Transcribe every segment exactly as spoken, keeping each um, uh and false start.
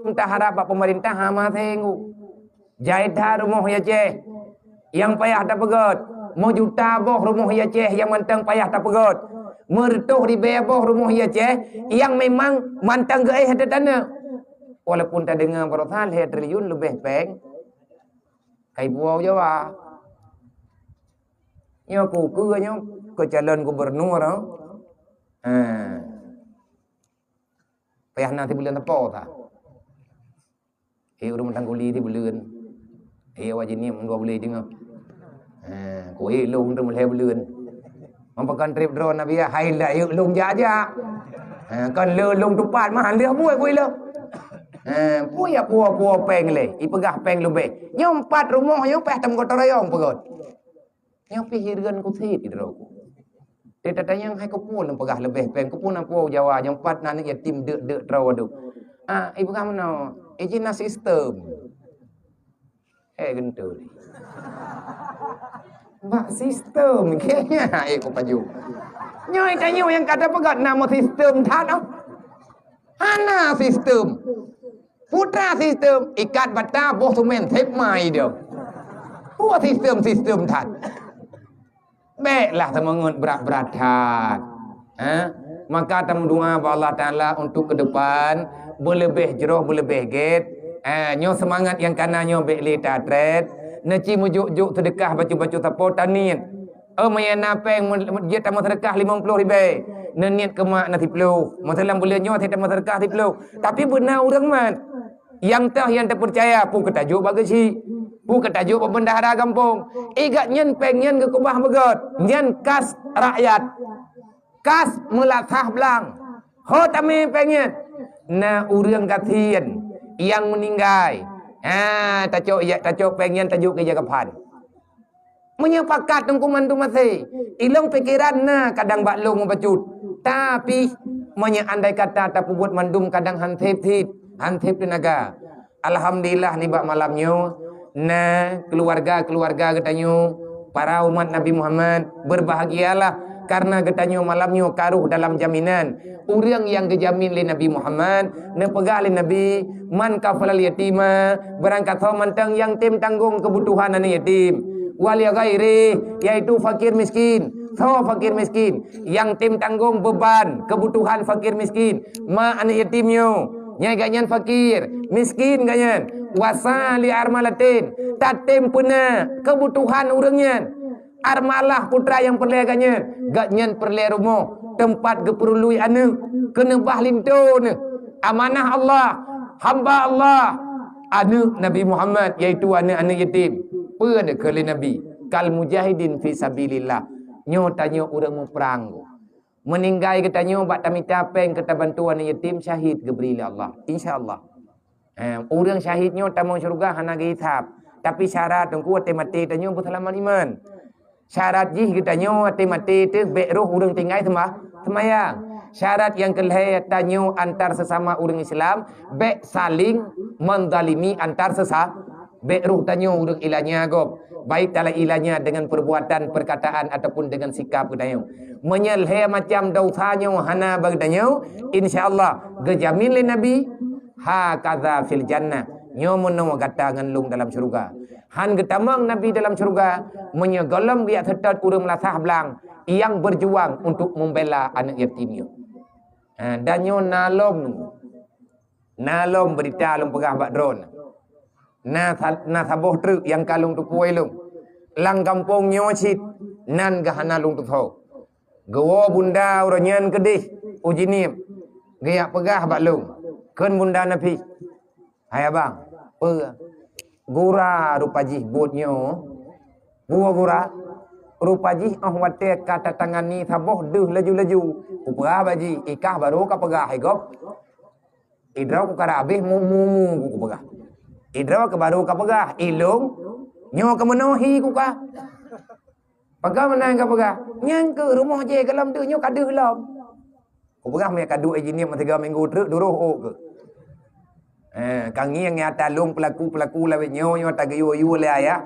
Taharap bak pemerintah hama senggu. Jai that rumoh di Aceh nyang payah tapeugöt. Meujuta boh rumoh di Aceh nyang mantong payah tapeugöt. Meureutoh ribèe boh rumoh di Aceh nyang memang mantong geuéh teuh taneuk. Walaupun tadeungoe barosa lhèe triliun leubeh péng. Kai puwoe Jawa. Nyoe ku keu nyoe keu calon gubernur, ha. Payah na sibuleuen sapo ta. Eh, ureueng mantong kuli sibuleuen. Eh, awak jinih dua buleuen teungoh. Ha, ku eh lôn tu lhèe buleuen. Meupakon trip droe Nabi, hai la yuk lôn jak-jak. Ha, kon le lôn tupat mah lheueh buet kui le. Ha, pui ya puo-puo péng lé, ipeugah péng leubeh. Nyoe empat rumoh nyoe payah tam gotong royong peugöt. Nyoe pih hireuen ku sit droe ku. Teutatanyong hai keupeue lôn peugah leubeh péng, keupeue na puwoe Jawa nyang pat na aneuk yatim deuk-deuk troe waduh. Ah, ipeugah meunoe, ijin na sistem. Eh, genturi. Bak sistem kayaknya, eh, ku paju. Nyoe tanyoe nyang ka tapeugah nama sistem that, oh. Hana sistem. Putra sistem, ikat bata, boh semen, sép mai dia. Peue sistem-sistem that. Bèklah seumeungeut brat-brat that. Ha? Maka tameudoa bak Allah Taala untuk ke depan, beuleubeh jroh, beuleubeh gét. Ha, nyoe seumangat nyang kana nyoe bèk lé tatrét. Neuci meujok-jok seudeukah bacut-bacut sapo taniet. Oh, meunyo na péng, mu-, mu-, jeuet tameuseudeukah limong ploh ribèe. Neuniet keu mak na siploh. Masa lam buleuen nyoe, tameuseudeukah siploh. Tapi beuna ureueng mat. Nyang teuh nyang tapeucaya, peue keutajok bak geuchik, peue keutajok bak bendahara gampông. Eh, gobnyan péng nyan geukeubah beugöt. Nyan kas rakyat. Kas meulasah blang. Ho tamé péng nyan. Na ureueng gasien nyang meuninggai. Ha, tacok, tacok péng nyan tajok keu ija kafan. Meunyoe pakat teungku mandum maséh, ilong pikeran na kadang bak lôn meubacut. Tapi, meunyoe andai kata tapeubuet mandum kadang han sép cit, han sép teunaga. Alhamdulillah nibak malam nyoe, na keuluwarga-keuluwarga geutanyoe, para umat Nabi Muhammad, berbahagialah karena geutanyoe malam nyoe ka rhoh dalam jaminan. Ureueng nyang geujamin lé Nabi Muhammad, neupeugah lé Nabi, "Man kafalal yatima," barang kasoe mantong nyang tem tanggong keubutuhan aneuk yatim. "Wal ghairi," yaitu fakir miskin. Soe fakir miskin? Nyang tem tanggong beuban keubutuhan fakir miskin. Ma aneuk yatim nyoe, nyang gobnyan fakir, miskin gobnyan. "Wasa li armalatin," tatem peuna keubutuhan ureueng nyan. Armalah putra nyang peureulèe gobnyan, gobnyan peureulèe rumoh, teumpat geupeurului aneuk, keuneubah linto neuh. Amanah Allah, hamba Allah, aneuk Nabi Muhammad, yaitu aneuk-aneuk yatim. Peue neukheun lé Nabi? "Kal mujahidin fi sabilillah." Nyoe tanyoe ureueng muprang. Meuninggai geutanyoe bak tamita péng keu tabantu aneuk yatim, syahid geubri lé Allah. Insya Allah. Eh, ureueng syahid nyoe tamong syeuruga hana geuhisab. Tapi syarat teungku watèe maté tanyoe beuseulamat iman. Syarat jih geutanyoe watèe maté teuh bèk roh ureueng tinggai seumah-, seumayang. Syarat nyang keulhèe tanyoe antar sesama ureueng Islam bèk saling menzalimi antar sesa-, bèk roh tanyoe ureueng ilanya gob, baik dalam ilanya dengan perbuatan, perkataan ataupun dengan sikap geutanyoe. Meunyoe lhèe macam dosa nyoe hana bak geutanyoe, insya Allah geujamin lé Nabi, "Hakaza fil jannah." Nyoe meunoe gata ngon lôn dalam syeuruga. Han geutamong Nabi dalam syeuruga, meunyoe gohlom geujak seutôt ureueng meulasah blang nyang berjuang untuk membela aneuk yatim nyoe. Ha, dan nyoe na lom, na lom beurita lôn peugah bak droeneuh. Na sa-, na saboh treuk nyang ka lôn tupue lôn. Lam gampông nyoe cit, nan geuh hana lôn tusoe. Geuwoe bunda uroe nyan keudeh u Jeunieb, geujak peugah bak lôn, kheun bunda Nafis, "Hai abang, peue? Gura rupa jih buet nyoe." "Peue gura?" "Rupa jih 'oh watèe ka tatangani saboh deuh laju-laju, kupeugah bak jih, 'Ikah barô kapeugah hai gob.' Idroe ku karab habéh mu-, mu-, mu-, ku, kupeugah. Idroe keu barô kapeugah, 'Ilôn, nyoe keu meunoe hi,' kuka." "Pakon meunan kapeugah?" "Nyan keuh rumoh jih gohlom deuh nyoe ka deuh lom." Kupeugah, "Meuka duek i Jeunieb meusigoe minggu treuk duroh ôk keuh." Eh, ka ngieng nyata lôn pelaku-pelaku lawét nyoe, nyoe tageuyue-yue lé ayah.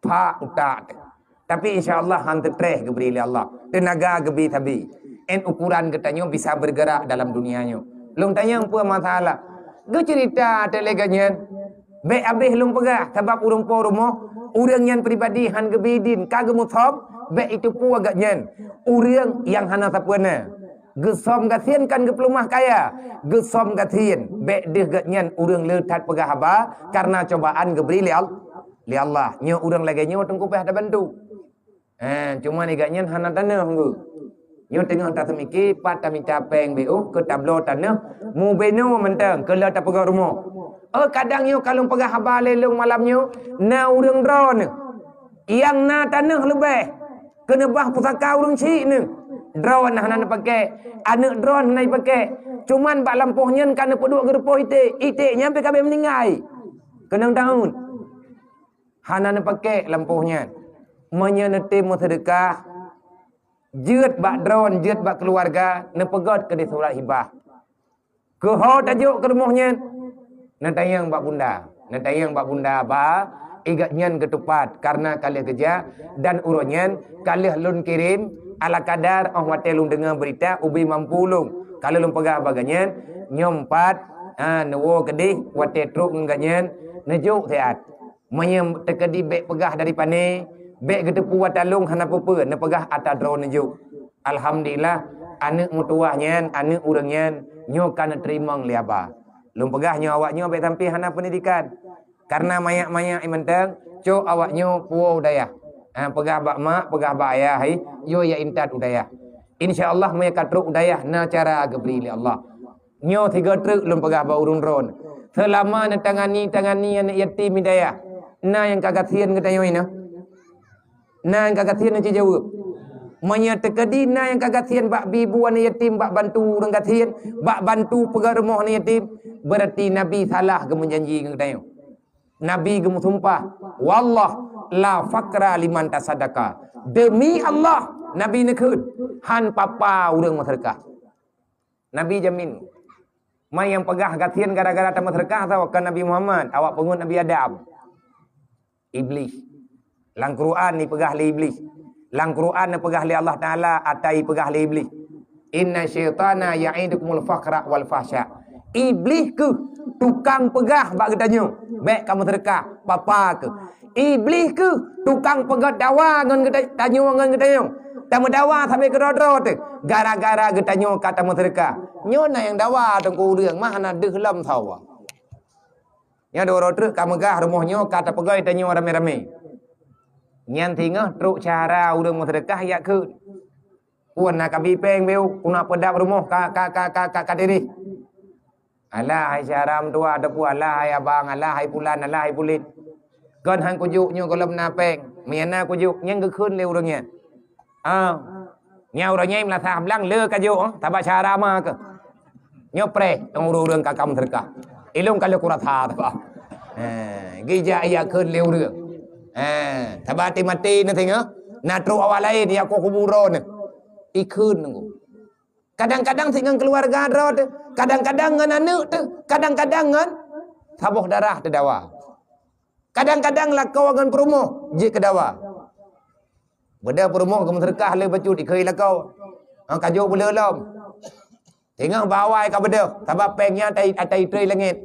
Pak utak teuh. Tapi insya Allah han teutreh geubri lé Allah. Teunaga geubi sabe. Ên ukuran geutanyoe bisa bergerak dalam dunia nyoe. Lôn tanyong peue masalah? Geuceurita teuh lé geuh nyan, bék abéh lôn peugah, sabab ureuëng po rumoh, ureuëng nyan pribadi hán geubi idin, ka geumeusom, bék itupeue geuh nyan. Ureuëng nyang hana sapeue na, geusom gasien kan geupeuleumah kaya, geusom gasien, bék deuh geuh nyan ureuëng le that peugah haba, kareuna cobaan geubri lé Al-, lé Allah. Nyoe ureuëng lagée nyoe teungku payah tabantu. Eh, cuma ni geuh nyan hana tanoh ngeu. Nyoe teungoh taseumiké pat tamita péng B U keu tabloe tanoh mubeno mantong keu lheueh tapeugah rumoh. Oh, kadang nyoe ka lôn peugah haba lé lôn malam nyoe, na ureuëng droeneuh nyang na tanoh leubeh keuneubah pusaka ureuëng syiek neuh. Droeneuh hana neupaké, aneuëk droeneuh hana jipaké. Cuman bak lampôh nyan ka neupeuduek geureupoh iték, iték nyan pih ka bék meuninggai. Keunong tahun. Hana neupaké lampôh nyan. Meunyoe neutem meuseudeukah, jeuet bak droen, jeuet bak keuluwarga, neupeugét keudeh surat hibah. Keuho tajok keu rumoh nyan, neutanyong bak bunda. Neutanyong bak bunda ba, i geuh nyan geutupat, kareuna ka lheueh geujak, dan uroe nyan ka lheueh lôn kirém ala kadar óh watée lôn deungoe beurita ubé mampu lôn. Ka lheueh lôn peugah bak geuh nyan, nyoe pat, ha, neuwoe keudeh watée trok ngon geuh nyan, neujok siat. Meunyoe teukeudi bék peugah dari pané, bék geuteupeue ata lôn hana peue-peue, neupeugah ata droe neujok. Alhamdulillah, aneuëk meutuwah nyan, aneuëk ureuëng nyan, nyoe ka neuteurimong lé haba. Lôn peugah nyoe awak nyoe bék sampoe hana peundidikan. Kareuna manyak-manyak ié mantong, cok awak nyoe puwoe u dayah. Ha, peugah bak mak, peugah bak ayah, hai, yue ya intat u dayah. Insya Allah, meunyoe ka trok u dayah, na cara geubri lé Allah. Nyoe sigoe treuk lôn peugah bak ureuëng droen. Seulama neutangani-tangani aneuëk yatim di dayah, na nyang ka gasien geutanyoe inong? Na nyang ka gasien neuci jaweueb. Meunyoe teukeudi na nyang ka gasien bak bi bu aneuëk yatim, bak bantu ureuëng gasien, bak bantu peugét rumoh aneuëk yatim, beurati Nabi salah geumeujanji ngon geutanyoe. Nabi geumeusumpah, "Wallah la faqra liman tasaddaqa." Demi Allah, Nabi neukheun, hán papa ureuëng meuseudeukah. Nabi jamin. Man nyang peugah gasien gara-gara tameuseudeukah soe? Kon Nabi Muhammad, awak peungeuet Nabi Adam. Iblih. Lam Quran ipeugah lé Iblih. Lam Quran ipeugah lé Allah Taala, ata ipeugah lé Iblih. "Inna syaitana ya'idukumul faqra wal fahsya." Iblih kheueh tukang peugah bak geutanyoe, "Bék kameuseudeukah, papa kheueh." Iblih kheueh tukang peugét dawa ngon geuta-, tanyoe ngon geutanyoe. Tameudawa sabe keudroe-droe teuh, gara-gara geutanyoe ka tameuseudeukah. Nyoe na nyang dawa teungku ureuëng, mah hana deuh lom sawa. Nyoe dua uroe treuk ka meugah rumoh nyoe ka tapeugét tanyoe ramé-ramé. Nyan singoh trok syedara ureuëng meuseudeukah jak kheun. Phon na kabi péng beu, keuneuk peudap rumoh ka, ka, ka, ka, ka, ka tirih. Alah hai syedara meutuwah, ataupun alah hai abang, alah hai pulan, alah hai pulit. Kon han kujok nyoe gohlom na péng, meunyo na kujok, nyan geukheun lé ureuëng nyan. Ah, nyan ureuëng nyan meulasah blang le ka jok, eh, tabak syedara ma keuh. Nyoe preh, nyang ureuëng-ureuëng ka kam seudeukah. Ilong ka lheueh kurasa teuka. Eh, geujak ijak kheun lé ureuëng. Eh, tabak até maté na singoh, na trok awak laén jak keu kubu droe nyoe. Ikheun nunggu. Kadang-kadang sit ngon keuluwarga droe teuh, kadang-kadang ngon aneuëk teuh, kadang-kadang ngon saboh darah teudawa. Kadang-kadang lakoe ngon peurumoh jeuet keu dawa. Beudôh peurumoh geumeuseudeukah lé bacut ikheun lakoe. Nyang ka jok buleue lom. Teungoh bak awai ka beudôh, sabab péng nyan ata, ata itré langét.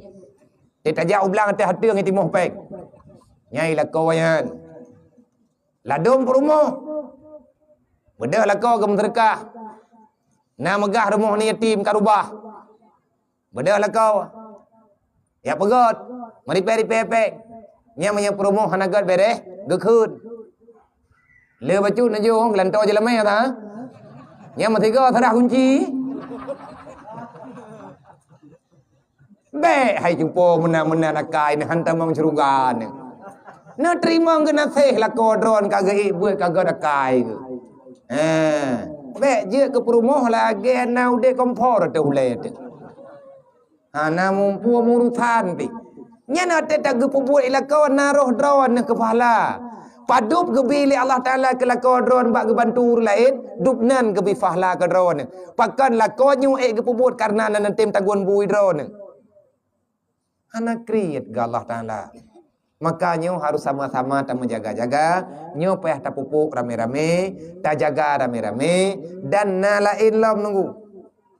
Teutajak u blang ateueh ateueng itimoh péng. Nyan i lakoe nyan. Ladôm peurumoh. Beudôh lakoe geumeuseudeukah. Na meugah rumoh aneuk yatim ka rubah. Beudôh lakoe. Jak peugöt. Meuripèe-ripèe péng. Nyan meunyoe peurumoh hana göt bèrèh, geukheun. Le bacut neujok geulantoe jeulamèe ta. Nyan meusigoe sarah kunci. Bèk hai cupo meunan-meunan akai nyan han tamong syeuruga nyan. Neuteurimong geunaséh lakoe droen ka geuék beuet ka göt akai geuh. Ha, bèk jeuet keu peurumoh lagèe na udép kompor ateueh ulèe teuh. Hana muphom urosan pih. Nyan watèe tageupeubuet i lakoe na roh droeneuh keu pahala. Padub geubi lé Allah Taala keu lakoe droen bak geubantu ureueng laén, dub nan geubi pahala keu droeneuh. Pakon lakoe nyoe ék geupeubuet kareuna na neutem tagun bui droeneuh. Hana kriet keu Allah Taala. Maka nyoe harôh sama-sama tameujaga-jaga, nyoe payah tapupuk ramé-ramé, tajaga ramé-ramé, dan na laén lom nunggu.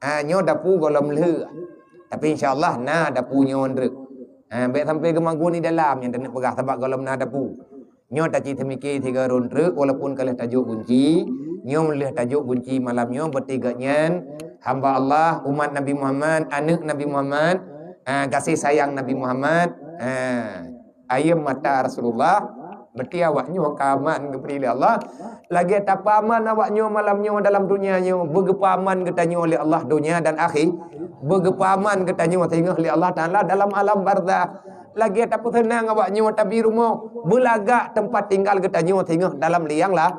Ha, nyoe dapu gohlom lheueh. Tapi insya Allah na dapu nyoe treuk. Ha, bèk sampai geumagun di dalam nyang taneuk peugah sabab gohlom na dapu. Nyoe taci teumike sigoe rôn treuk, walaupun ka lheueh tajok gunci, nyoe lheueh tajok gunci malam nyoe, berarti geuh nyan hamba Allah, umat Nabi Muhammad, aneuk Nabi Muhammad, ha, gaséh sayang Nabi Muhammad, ha, ayeuem mata Rasulullah, berarti awak nyoe ka aman geubri lé Allah. Lagèe tapeuaman awak nyoe malam nyoe dalam donya nyoe, beugeupeuaman geutanyoe lé Allah donya dan akhé-, beugeupeuaman geutanyoe singoh lé Allah Taala dalam alam barzakh. Lagèe tapeuseunang awak nyoe tabi rumoh, beulagak teumpat tinggal geutanyoe singoh dalam liang lah,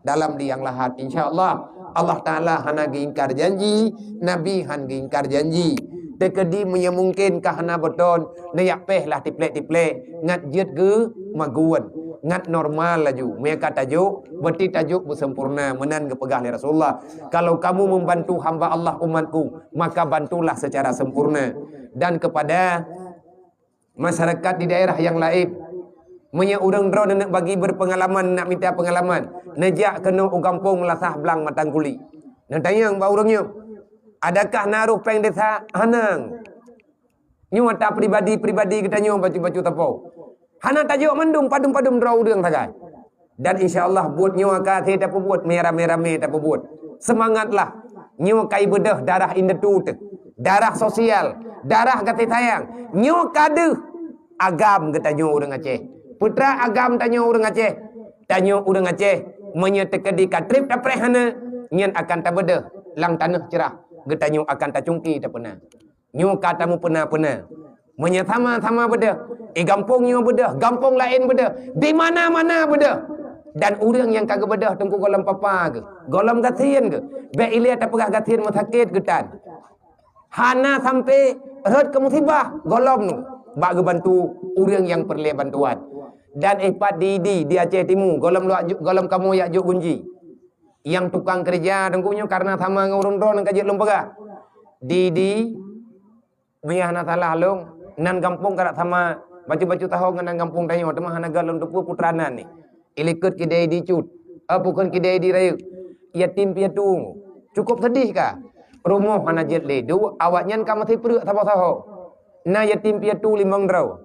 dalam liang lahat. Insya Allah, Allah Taala hana geuingkar janji, Nabi han geuingkar janji. Teukeudi meunyoe mungken ka hana beutôi, neuyak péh lah tiplek-tiplek, ngat jeuet geumagun, ngat normal laju. Meunyoe ka tajok, berarti tajok beusempurna, meunan geupeugah lé Rasulullah, "Kalau kamu membantu hamba Allah umatku, maka bantulah secara sempurna." Dan kepada masyarakat di daerah yang laén. Meunyoe ureueng droeneuh neuk bagi berpengalaman, neuk mita pengalaman, neujak keunoe u gampông Lasah Blang Matang Kuli. Neutanyong bak ureueng nyoe, "Adakah na roh péng desa?" Hana. Nyoe ata pribadi-pribadi geutanyoe bacut-bacut sapo. Hana tajok mandum padum-padum droe ureueng sagai. Dan insya Allah buet nyoe ka akhé tapeubuet, meuramé-ramé tapeubuet. Seumangatlah. Nyoe ka ibeudôh darah indatu teuh, darah sosial, darah gaséh sayang. Nyoe ka deuh agam geutanyoe ureueng Aceh. Peue treuk agam tanyoe ureueng Aceh? Tanyoe ureueng Aceh, meunyoe teukeudi ka trép tapreh hana, nyan akan tabeudôh lam tanoh ceurah. Geutanyoe akan tacungké tapeuna. Nyoe ka tamupeuna-peuna. Meunyoe sama-sama beudôh, i gampông nyoe beudôh, gampông laén beudôh, di mana-mana beudôh. Dan ureueng nyang ka geubeudôh teungku gohlom papa geuh, gohlom gasien geuh. Bèk ilèe tapeugah gasien meusakét geutan. Hana sampai rhot keu musibah, gohlom bak geubantu ureueng nyang peureulèe bantuan. Dan eh pat di, di, di Aceh Timu, gohlom lôn, gohlom kamoe jak jok gunci. Nyang tukang keureuja teungku nyoe karena sama ngon ureueng droeneuh ka jeuet lôn peugah. Di, di, meunyoe hana salah lôn, nan gampông karab sama bacut-bacut saho ngon nan gampông tanyoe, teuma hana göt lôn teupeue putra nan nyan. Ilikot kidai di cut, eh, bukon kidai di rayeuk. Yatim piatu. Cukup sedih ka. Rumoh hana jeuet lé, dua awaknyan ka meusipreuk saboh saho. Na yatim piatu limong droe.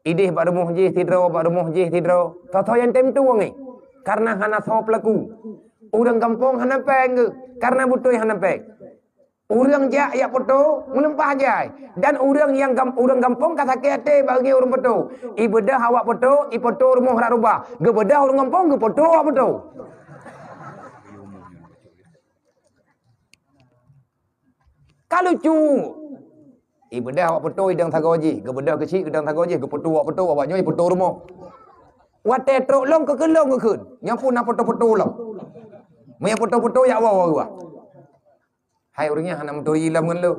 Idéh bak rumoh jih sidroe, bak rumoh jih sidroe. Soe-soe nyang tem tueng nyoe? Karena hana soe peulaku. Ureueng gampông hana péng geuh, karena beutôi hana péng. Ureueng jak yak poto, meuleumpah jai. Dan ureueng nyang gam-, ureueng gampông ka sakét até bak ureueng poto. Ibeudôh awak poto, ipoto rumoh rot rubah. Geubeudôh ureueng gampông, geupoto awak poto. Ka lucu. Ibeudôh awak poto idong sagoe jih, geubeudôh keuchik idong sagoe jih, geupoto awak poto, awak nyoe ipoto rumoh. Watèe trok lom keu keu lom geukheun. Nyan pun na poto-poto lom. Meunyoe poto-poto yak woe-woe geuh. Hai ureueng nyan hana meuturi lom ngon lôn.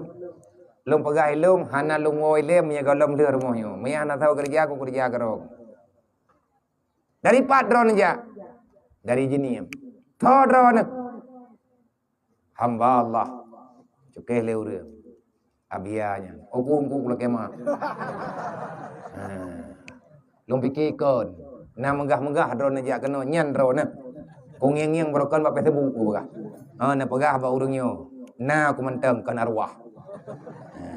Lôn peugah ilôn hana lôn woe ilèe meunyoe gohlom lheueh rumoh nyoe. Meunyoe hana soe keureuja, kukeureuja keudroe. Dari pat droeneuh jak? Dari Jeunieb. Soe droeneuh? Hamba Allah. Cukéh lé ureueng. Abia nyan. Oku-oku lakèe ma. Ha. Lôn pike kon. Na meugah-meugah droeneuh jak keunoe, nyan droeneuh. Kungieng-ngieng barokon bak Facebook ku peugah. Ha, na peugah bak ureueng nyoe. Na ku mantong kon arwah. Ha.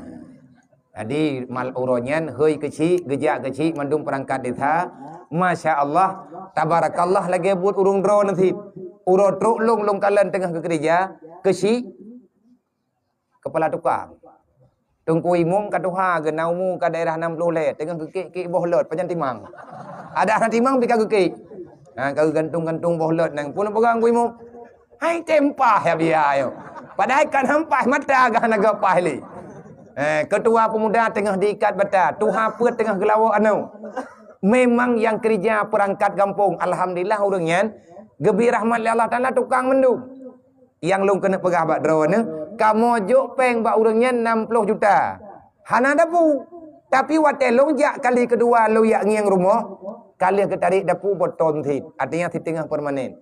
Jadi, mal uroe nyan, hôi keuchik, geujak keuchik, mandum peurangkat desa. Masya Allah, tabarakallah lagèe buet ureueng droeneuh cit. Uroe trok lôn, lôn kalon teungoh geukeureuja, keuchik, keupala tukang. Teungku Imum ka tuha geuh, na umu ka daerah nam ploh lhèe, teungoh geukék-kék boh lôt, pajan timang. Adak hana timang pih ka geukék. Ha, ka geugantung-gantung boh lôt nyan. Peue neupeugah Teungku Imum? Hai tem paih ya biya nyoe. Padahai kan han paih mata geuh hana geupaih lé. Eh, keutua peumuda teungoh diikat bata, tuha peuet teungoh geulawok aneuk. Memang nyang keureuja peurangkat gampông, alhamdulillah ureueng nyan geubri rahmat lé Allah Taala tukang mandum. Nyang lôn keuneuk peugah bak droeneuh, kamoe jok péng bak ureueng nyan nam ploh juta. Hana dapu. Tapi watèe lôn jak kali keudua lôn jak ngieng rumoh, ka lheueh geutarek dapu boh thôn cit, artinya siteungoh permanen.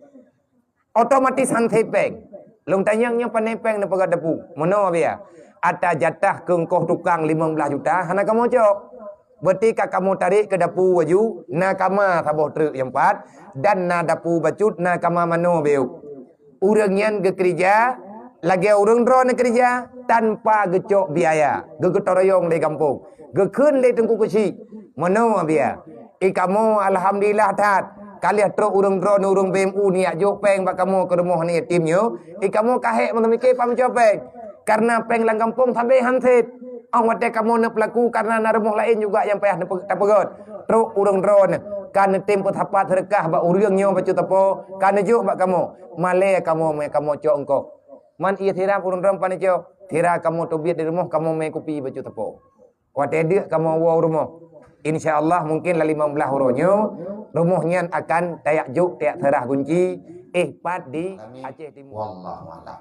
Otomatis han sép péng. Lôn tanyong nyoe pane péng neupeugah dapu. Meunoe biya. Ata jatah keu ongkoh tukang limong blaih juta hana kamoe cok. Berarti ka kamoe tarek keu dapu laju, na kama saboh treuk nyang pat, dan na dapu bacut, na kama manoe beuk. Ureueng nyan geukeureuja lagèe ureueng droeneuh keureuja. tanpa geucok biaya, geugeutoroyong lé gampông, geukheun lé Teungku Keuchik, meunoe biaya. I kamoe alhamdulillah that, ka lheueh trok ureuëng droeneuh ureuëng B M U neujak jok péng bak kamoe keu rumoh aneuk yatim nyoe, i kamoe ka hék meumike pameucok péng. Kareuna péng lam gampông sabé han sép. Óh watée kamoe neupeulaku kareuna na rumoh laén juga nyang payah neupe-, tapeugöt. Trok ureuëng droeneuh ka neutem peusapat seudeukah bak ureuëng nyoe bacut teupeu, ka neujok bak kamoe. Malée kamoe mé kamoe cok eungkôt. Man ié siram ureuëng droeneuh pane cok, sira kamoe teubiet di rumoh kamoe mé kupi bacut teupeu. Watée deuk kamoe woe rumoh. Insya Allah mungkin lam limong blaih uroe nyoe, rumoh nyan akan tajak jok, tajak seurah gunci, éh pat di Aceh Timu. Wallahu a'lam.